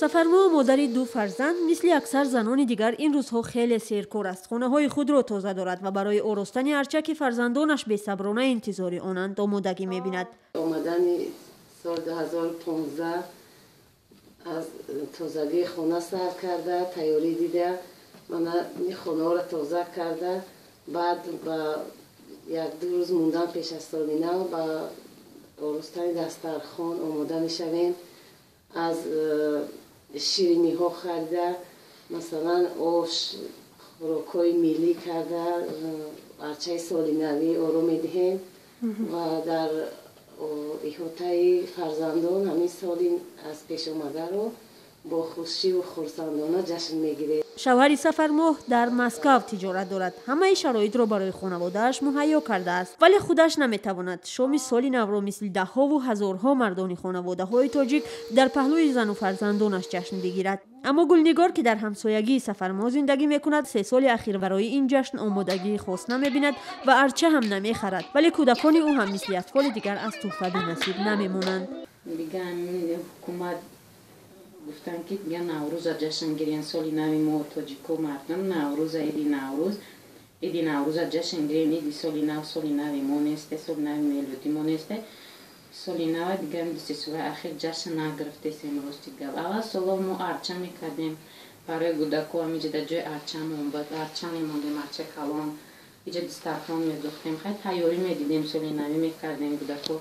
Сафармоҳ, модари ду фарзанд, мисли аксар занони дигар ин рӯзҳо хеле серкор аст. Хонаҳои худро тоза дорад ва барои оростани арча, ки фарзандонаш бесаброна интизори онанд, омодагӣ мебинад. Омадани соли 2015 аз тозагии хона сар карда, тайёрӣ дида, мана хонаҳоро тоза карда, баъд ба як-ду рӯз мондан пеш аз соли нав ба оростани дастархон омода мешавем. Аз шириниҳо харида, масалан, ош, хӯрокҳои миллӣ карда, арчаи соли навӣ оро медиҳем ва дар иҳотаи фарзандон ҳамин соли аз пеш омадаро бо хушиву хурсандона ҷашн мегирем. Шавҳари Сафармоҳ дар Москав тиҷорат дорад. Ҳамаи шароитро барои хонаводааш муҳайё кардааст, вале худаш наметавонад шоми соли навро мисли даҳҳову ҳазорҳо мардони хонаводаҳои тоҷик дар паҳлӯи зану фарзандонаш ҷашн бигирад. Аммо Гулнигор, ки дар ҳамсоягии Сафармоҳ зиндагӣ мекунад, 3 соли ахир барои ин ҷашн омодагии хос намебинад ва арча ҳам намехарад. Вале кӯдакони ӯ ҳам мисли атфоли дигар аз тӯҳфа бенасиб намемонанд. Ҳукумат гуфтанд, ки дигар Наврӯза ҷашн гирен. Соли нави мо, тоҷико, мардум, Наврӯза, иди Наврӯз, иди Наврӯза ҷашн гирем. Иди соли нав соли нави мо несте, соли нави мелодӣ мо несте. Соли нава дигар 2-се соли ахир ҷашн нагирифтесем. Рости гап, аввал соло мо арча мекардем барои кӯдако. Ҳамиҷа дар ҷои арчамон буд, арча мемондем, арча калон, иҷа дастархон медохтем, хай, тайёрӣ медидем, соли навӣ мекардем кӯдако.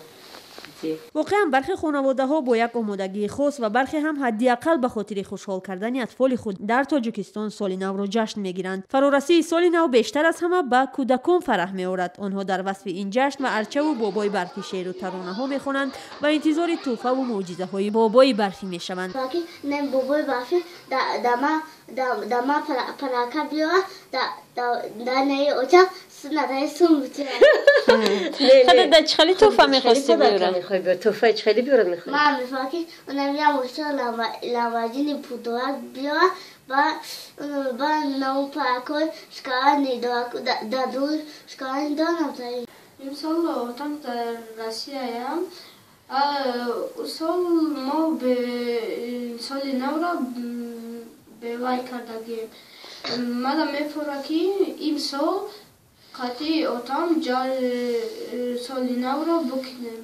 Воқеан, бархе хонаводаҳо бо як омодагии хос ва бархе ҳам ҳадди ақал ба хотири хушҳол кардани атфоли худ дар Тоҷикистон соли навро ҷашн мегиранд. Фарорасии соли нав бештар аз ҳама ба кӯдакон фараҳ меорад. Онҳо дар васфи ин ҷашн ва арчаву бобои барфӣ шеъру таронаҳо мехонанд ва интизори тӯҳфаву мӯъҷизаҳои бобои барфӣ мешаванд. Бобои барфӣ да ма подарка биёрад, да наи очам надаи сум. Да чӣ хели тӯҳфа мехости биёрад? Тӯҳфаи чӣ хели биёрад мехоҳӣ? Ман мехоҳам, ки онам як мошина Ламборҷини пудорак биёрад ба наву подаркҳои шоколадный даду шоколадный донам. Имсол отам дар Россияям. Сол мо соли навро бевай кардагием. Мана мефора, ки имсол қатъи отам соли навро бикунем.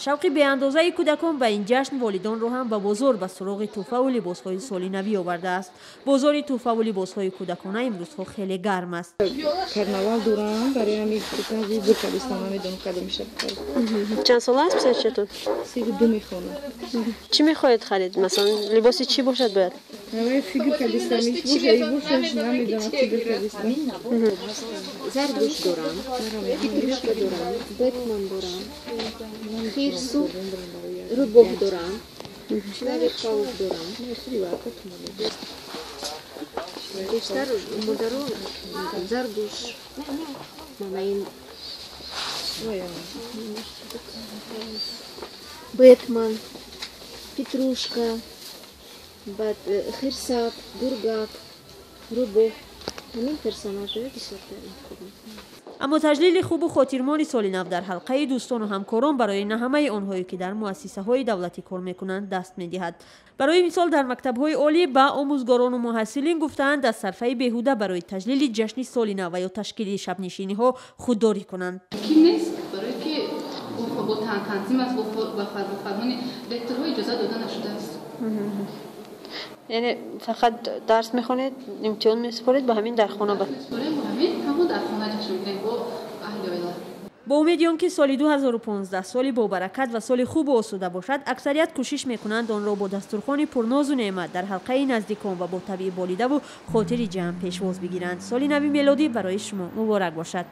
Шавқи беандозаи кӯдакон ба ин ҷашн волидонро ҳам ба бозор ба суроғи тӯҳфаву либосҳои солинавӣ овардааст. Бозори тӯҳфаву либосҳои кӯдакона имрӯзҳо хеле гарм аст. Карнавал дорам, барои ҳамин бикадистам, намедонам, кадом мешавад. Чанд сола аст писарчатон? 32 мехонад. Чӣ мехоҳед харид? Масалан, либоси чӣ бошад бояд? Фикр кардистам, боша, намедонам, фикр кардистам. Зардуш дорам, петрушка дорам, Бэтмен дорам, хирсу, рӯбоҳ дорам, Человек-паук дорам. Бештар модаро зардуш, мана ин Бэтмен, петрушка, баъд хирсак, гургак, рӯбоҳ, ҳамин персонажҳоя бисёртар интихоб мекунам. Аммо таҷлили хубу хотирмони соли нав дар ҳалқаи дӯстону ҳамкорон барои на ҳамаи онҳое, ки дар муассисаҳои давлатӣ кор мекунанд, даст медиҳад. Барои мисол, дар мактабҳои олӣ ба омӯзгорону муҳассилин гуфтаанд, аз сарфаи беҳуда барои таҷлили ҷашни соли нав ва ё ташкили шабнишиниҳо худдорӣ кунанд. Ким нест, барое ки бо танзим аст, бо фармони ректорҳо иҷоза дода нашудааст. Яъне фақат дарс мехонед, имтиҳон месупоред, ба ҳамин дар хона ба ҳамин ҳамон дар хона ҷашн мегирем бо аҳли оила. Бо умеди он ки соли 2015 соли бобаракат ва соли хубу осуда бошад, аксарият кӯшиш мекунанд онро бо дастурхони пурнозу неъмат дар ҳалқаи наздикон ва бо табиъи болидаву хотири ҷамъ пешвоз бигиранд. Соли нави мелодӣ барои шумо муборак бошад!